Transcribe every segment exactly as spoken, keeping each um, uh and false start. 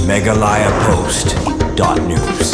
Meghalaya Post dot news.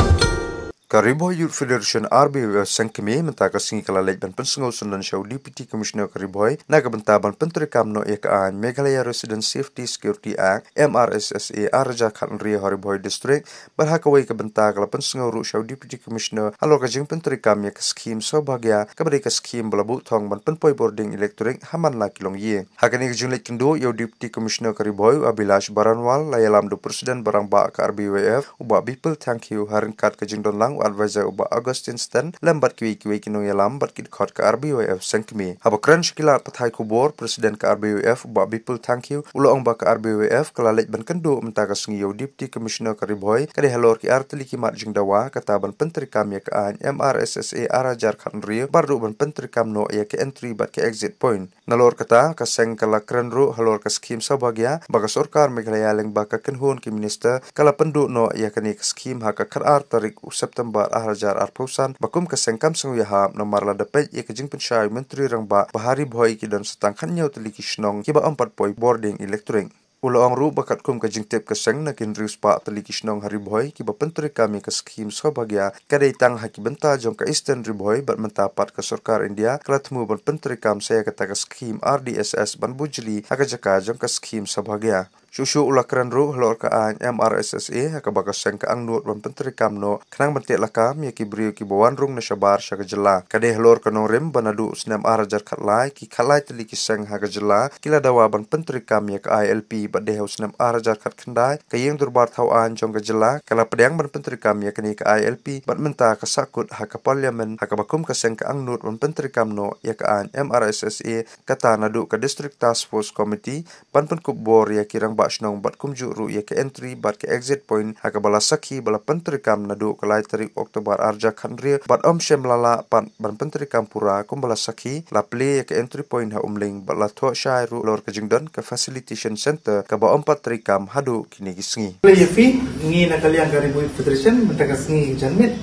Ka Ri Bhoi Youth Federation, R B Y F, seng kmie mynta ka sngi ka la leit ban pynsngew syndon sha u Deputy Commissioner ka Ri Bhoi na ka bynta ban pyntreikam noh ïa ka aiñ Meghalaya Resident Safety Security Act, M R S S A, ar hajar khathynriew ha Ri Bhoi District. Bad ha kawei ka bynta ka la pynsngew ruh sha u Deputy Commissioner halor ka jingpyntreikam ïa ka skhim Saubhagya, kaba dei ka skhim ba la buh thong ban pynpoi bording electric ha man la ki longïing. Ha kane ka jingleit kynduh ïa u Deputy Commissioner ka Ri Bhoi, u Abhilash Baranwal, la ïalam da u President ba rangbah ka R B Y F, u Bah Bipul Thangkhiew, ha ryngkat ka jingdon lang u Advisor, u Bah Augustine Sten, lem bad kiwei kiwei ki nongïalam bad ki dkhot ka R B Y F seng kmie. Haba kren sha ki lad pathai khubor, President ka R B Y F, u Bah Bipul Thangkhiew, u la ong ba ka R B Y F ka la leit ban kynduh mynta ka sngi ïa u Deputy Commissioner ka Ri Bhoi, ka dei halor ki ar tylli ki mat jingdawa, kata ban pyntreikam ïa ka aiñ M R S S A ar hajar khathynriew, bad ruh ban pyntreikam noh ïa ka entry bad ka exit point. Nalor kata, ka seng ka la kren ruh halor ka skhim Saubhagya, ba ka sorkar Meghalaya lyngba ka kynhun ki minister ka la pynduh noh ïa kane ka skhim ha ka khatar tarik u September ar hajar arphew san, ba kum ka seng kam sngew ïahap namar lada peit ïa ka jingpynshai u Myntri Rangbah ba ha Ri Bhoi ki don sa tang khathynñiew tylli ki shnong kiba ym pat poi bording electric. U la ong ruh ba katkum ka jingtip ka seng, na ki hynriew spah tylli ki shnong ha Ri Bhoi kiba pyntreikam ïa ka skhim Saubhagya, ka dei tang ha ki bynta jong ka Eastern Ri Bhoi, bad mynta pat ka sorkar India ka la thmu ban pyntreikam sa ïa kata ka skhim R D S S ban bujli ha ka jaka jong ka skhim Saubhagya. Shuh shuh u la kren ruh halor ka aiñ M R S S A, ha kaba ka seng ka angnud ban pyntreikam noh khnang ban teh lakam ïa ki briew kiba wan rung na shabar sha ka jylla. Ka dei halor ka nongrim ba naduh u snem ar hajar khatlai, ki khatlai tylli ki seng ha ka jylla ki la dawa ban pyntreikam ïa ka I L P, bad dei ha u snem ar hajar khatkhyndai, ka ïing dorbar thaw aiñ jong ka jylla ka la pdiang ban pyntreikam ïa kane ka I L P, bad mynta ka sahkut ha ka Parliament, ha kaba kum ka seng ka angnud ban pyntreikam noh ïa ka aiñ M R S S A, kata naduh ka District Task Force Committee, ban pynkup bor ïa ki rangbah shnong bad kumjuh ruh ïa ka entry bad ka exit point, ha kaba la sakhi ba la pyntreikam naduh ka lai tarik October ar hajar khathynriew, bad ym shym la lah pat ban pyntreikam pura, kumba la sakhi la plie ïa ka entry point ha Umling, bad la thoh shai ruh halor ka jingdon ka facilitation center kaba ym pat treikam haduh kine ki sngi. Plie ïa phi, ngi na ka liang ka Ri Bhoi Federation, mynta ka sngi janmiet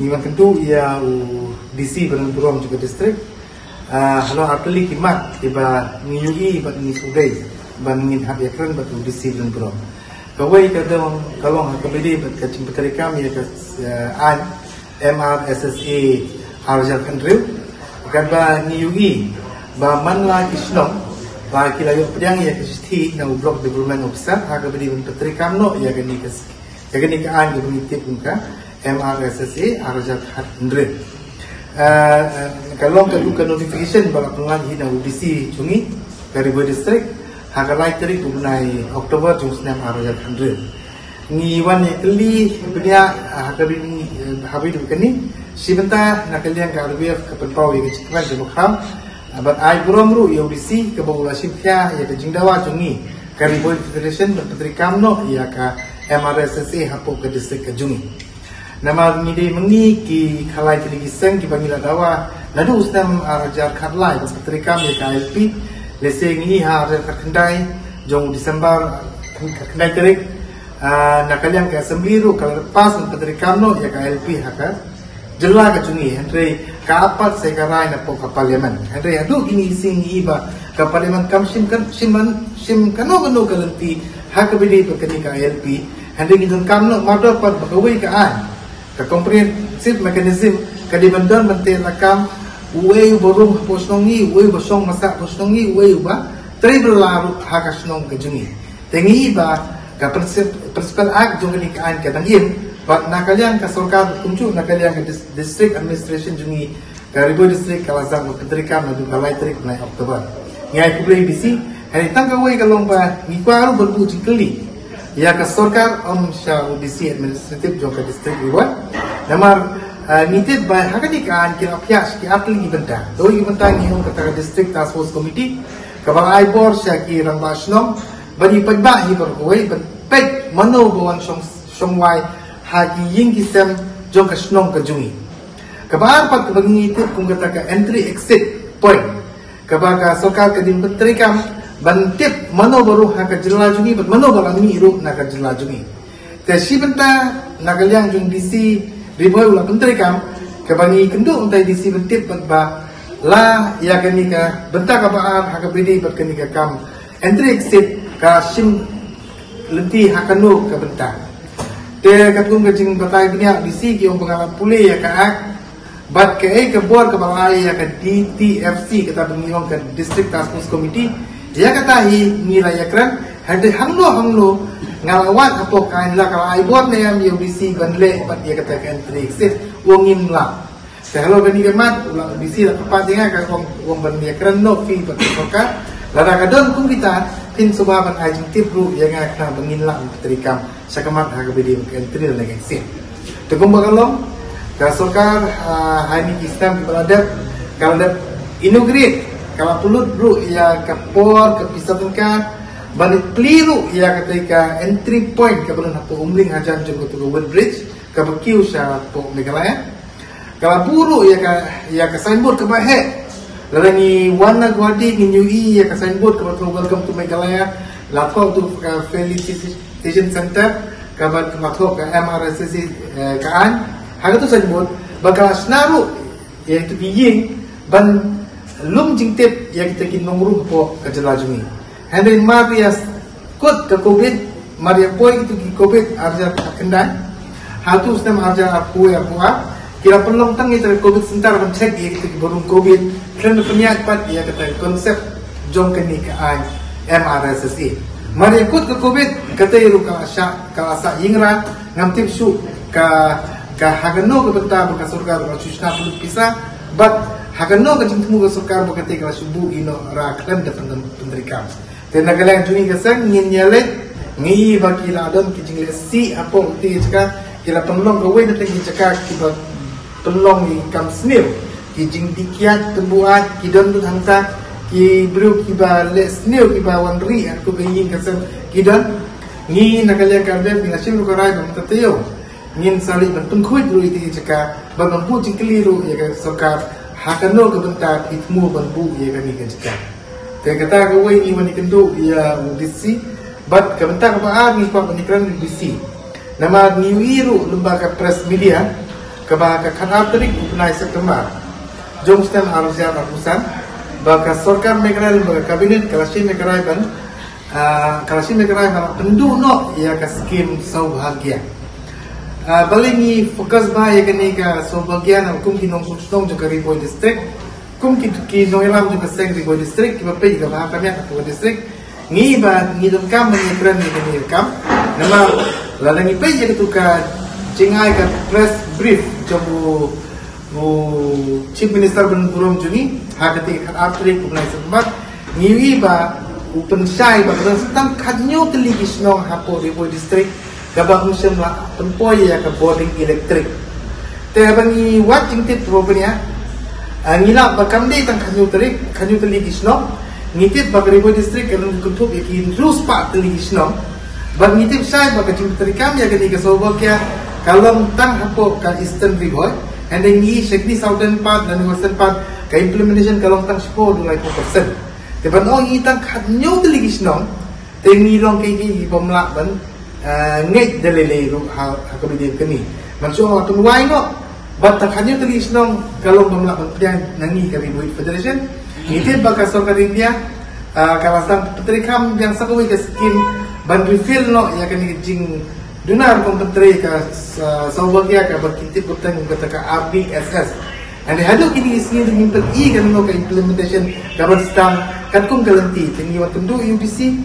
ngi wan kynduh ïa u D C ba don burom jong ka district, ah, halor ar tylli ki mat kiba ngi ïohi bad ngi sngewdei ban ngin hap ïakren bad u D C ba don burom. Kawei ka dei, ka long ha kaba ïadei bad ka jingpyntreikam ïa ka, eh, aiñ M R S S A ar hajar khathynriew. Katba ngi ïohi ba man la ki shnong ba ki la ïoh pdiang ïa ka shithi na u Block Development Officer ha kaba ïadei ban pyntreikam noh ïa kane ka, ïa kane ka aiñ kaba ngi tip kum ka M R S S A ar hajar khathynriew. Eh, eh, ka long ka, ka notification ba la pynlait hi na u D C jong ngi ka Ri Bhoi District ha ka lai tarik u bnai October jong u snem ar hajar khathynriew. Ngi wan ïa kylli bniah, ah, ha kaba ngi, eh, ha kaba ïadei bad kane. Shi bynta na ka liang ka R B Y F ka pynpaw ïa ka jingkmen kaba khraw, ah, bad ai burom ruh ïa u D C kaba u la shim khia ïa ka jingdawa jong ngi ka Ri Bhoi Federation ban pyntreikam noh ïa ka M R S S A hapoh ka district ka jong ngi. Namar ngi dei ma ngi ki khatlai tylli ki seng kiba ngi la dawa naduh u snem ar hajar khatlai ban pyntreikam ïa ka I L P. Lehse ngi ha ar hajar khatkhyndai jong u December, khatkhyndai tarik, ah, na ka liang ka Assembly ruh ka la pass ban pyntreikam noh ïa ka I L P ha ka jylla ka jong ngi, hynrei ka ap pat sa ïa ka rai napoh ka Parliament. Hynrei haduh kine ki sngi ngi i ba ka Parliament kam shim kan, shim ban, shim kano kano ka lynti ha kaba ïadei bad kane ka I L P. Hynrei ngi donkam noh mardor pat ba kawei ka aiñ, ka comprehensive mechanism, ka dei ban don ban teh lakam uei uba rung hapoh shnong ngi, uei uba shong masak hapoh shnong ngi, uei uba trei bylla ruh ha ka shnong ka jong ngi. Te ngi i ba ka princip-, Principal Act jong kane ka aiñ ka dang im, bad na ka liang ka sorkar kumjuh na ka liang ka dis-, District Administration jong ngi ka Ri Bhoi District ka la sdang ban pyntreikam naduh ka lai tarik bnai October. Ngi ai khublei ïa u D C, hynrei tang kawei ka long ba ngi kwah ruh ban buh jingkylli ïa ka sorkar, ym sha u D C Administrative jong ka District Ri Bhoi. Namar, eh, ngi tip ba ha kane ka aiñ ki la phiah sha ki ar tylli ki bynta. Dawei ki bynta ngi ong kata ka District Task Force Committee kaba la ai bor sha ki rangbah shnong ban ïa paidbah hi baroh kawei ban peit mano ba wan shong, shong wai ha ki ïing ki sem jong ka shnong ka jong ngi. Kaba ar pat kaba ngi tip kum kata ka entry exit point, kaba ka sorkar ka dei ban pyntreikam ban tip mano ba rung ha ka jylla jong ngi bad mano ba la mih ruh na ka jylla jong ngi. Te shi bynta na ka liang jong D C Ri Bhoi u la pyntreikam, kaba ngi kynduh mynta ïa u D C ban tip bad ba la ïa kane ka bynta kaba ar ha kaba ïadei bad kane ka kam entry exit ka shim lynti ha kano ka bynta. Te katkum ka jingbatai bniah, D C ki ong ba nga la pule ïa ka Act bad kaei ka bor kaba la ai ïa ka D T F C, kata ba ngi ong ka District Task Force Committee, ïa kata hi ngi la ïakren. Hynrei hangno hangno nga la wad hapoh ka aiñ, la ka la ai bor ne em ïa u D C ban leh bad ïa kata ka entry exit, u ong ngim lah. Te halor kane ka mat u la, D C la kyrpad ïa nga, ka ong, ong ban ïakren noh phi bad ka sorkar. Lada ka don kum kita, phin sngewbha ban ai jingtip ruh ïa nga khnang ba ngin lah ban pyntreikam sha khmat ha kaba ïadei bad ka entry lane ka exit. Te kumba ka long, ka sorkar, ah, ha kine ki snem kiba la dep, ka la dep inaugurate, ka la pynlut ruh ïa ka por, ka pisa tyngka ban plie ruh ïa kata ka entry point kaba don hapoh Umling hajan jong kata ka Woodbridge kaba kiew sha hapoh Meghalaya. Ka la buh ruh ïa ka, ïa ka signboard kaba heh. Lada ngi wan na Guwahati ngin ïohi ïa ka signboard kaba thoh "Welcome to Meghalaya", la thoh tu ka Facilitation Center, kaba, kaba thoh ka M R S S A, eh, ka aiñ. Ha katu signboard ba ka la shna ruh ïa kitu ki ïing ban lum jingtip ïa kita ki nongrum hapoh ka jylla jong ngi. Hynrei mar ïa kut ka Covid, mar ïa poi kitu ki Covid ar hajar khyndai, ha utu u snem ar hajar arphew arphew ar, ki la pynlong tang ïa ka Covid Center ban check ïa kita kiba rung Covid, khlem da pynïaid pat ïa kata ka concept jong kane ka aiñ M R S S A. Mar ïa kut ka Covid, kata ruh ka la shah, ka la sah ïing ra, ngam tip shuh ka, ka ha kano ka bynta ba ka sorkar ka la shu shna pynlut pisa, bad ha kano ka jingthmu ka sorkar ba kata ka la shu buh ïa noh ra khlem da pyn-, pyntreikam. Te na ka liang jong ngi ka seng ngin ïa leit, ngi ïohi ba ki la don ki jingleh sih hapoh kata ka jaka, ki la pynlong kawei na kata ka jaka kiba pynlong ïa ki kam sniew, ki jingdih kiad tymbuh aiñ ki don lut hangta, ki briew kiba leh sniew kiba wan rieh ha kata ka ïing ka sem ki don. Ngi na ka liang ka R D F ngi la shim ruh ka rai ba mynta taïew ngin sa leit ban pynkhuid ruh ïa kata ka jaka, ban, ban buh jingkylli ruh ïa ka sorkar ha kano ka bynta phi thmu ban buh ïa kane ka jaka. Te kata kawei ngi wan ïakynduh ïa u D C, bad ka bynta kaba ar ngi kwah ban ïakren ïa u D C. Namar ngi ïohi ruh lyngba ka press media kaba ha ka khatar tarik u bnai September jong u snem ar hajar arphew san, ba ka sorkar Meghalaya lyngba ka cabinet ka la shim ïa ka rai ban, ah, ka la shim ïa ka rai ban pynduh noh ïa ka skim Saubhagya. Ah, balei ngi focus bha ïa kane ka Saubhagya, namar kum ki nongshong shnong jong ka Ri Bhoi District, kum ki, ki nongïalam jong ka seng Ri Bhoi District kiba peit ïa kaba ha khmat hapoh ka district, ngi ba ngi donkam ban ïakren ïa kane ka kam. Namar lada ngi peit ïa katu ka jingai ka press brief jong u, u Chief Minister ba don burom jong ngi ha kata ka khatar tarik u bnai September, ngi ïohi ba u pynshai ba ka don tang khathynñiew tylli ki shnong hapoh Ri Bhoi District kaba ym shym la pynpoi ïa ka bording electric. Te haba ngi wad jingtip ruh bniah, ah, ngi lah ba kam dei tang khathynñiew tarik, khathynñiew tylli ki shnong. Ngi tip ba ka Ri Bhoi District ka long kynthup ïa ki hynriew spah tylli ki shnong. Bad ngi tip shai ba ka jingpyntreikam ïa kane ka Saubhagya ka long tang hapoh ka Eastern Ri Bhoi. Hynrei ngi sha kine Southern part lane Western part ka implementation ka long tang shiphew haduh laiphew percent. Te ban ong ngi tang khathynñiew tylli ki shnong, te ngi long kiei kiei bym lah ban, eh, ngeit da lei lei ruh ha, ha ka bynta kane. Mynshuwa la pynwai noh, bad tang khathynñiew tylli ki shnong ka long bym lah ban pdiang na ngi ka Ri Bhoi Federation. Ngi tip ba ka sorkar India, eh, ka la sdang pyntreikam biang sa kawei ka skim ban refill noh ïa kane ka jingduna rukom pyntrei ka, eh, Saubhagya kaba ki tip kyrteng kum kata ka R D S S. Hynrei haduh kine ki sngi ruh ngim pat i kano ka implementation kaba sdang katkum ka lynti. Te ngi wan kynduh ïa u D C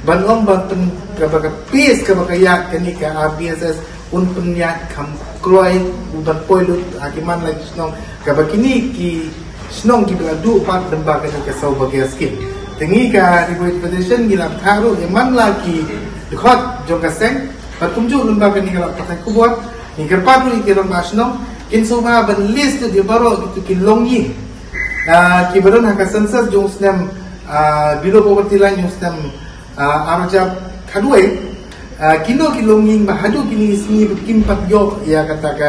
ban ong ba pyn, kaba ka pace kaba ka ïaid kane ka R D S S un pynïaid kham kloi, u ban poi lut ha ki man la ki shnong kaba kine ki shnong kiba la duh pat lyngba kane ka Saubhagya scheme. Te ngi ka Ri Bhoi Federation ngi la bthah ruh ïa man la ki dkhot jong ka seng, bad kumjuh lyngba kane ka lad pathai khubor ngi kyrpad ruh ïa ki rangbah shnong kin sngewbha ban list ïa baroh kitu ki longïing, ah, kiba don ha ka census jong u snem, ah, below poverty line jong u snem, ah, ar hajar khatwei. Ah, kino ki longïing ba haduh kine ki sngi ba kim pat ïoh ïa kata ka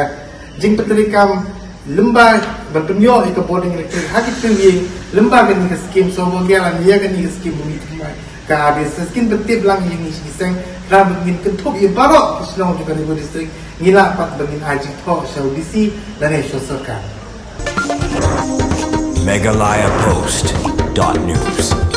jingpyntreikam lyngba ban pynïoh ïa ka bording electric ha ki tiew ïing lyngba kane ka skim Saubhagya lane ïa kane ka skim Bhumi Thymmai. Ka R D S S kin pyntip lang ïa ngi sha ki seng, khnang ba ngin kynthup ïa baroh ki shnong jong ka Ri Bhoi District, ngi lah pat ba ngin ai jingthoh sha u D C lane sha sorkar. Meghalaya Post dot news.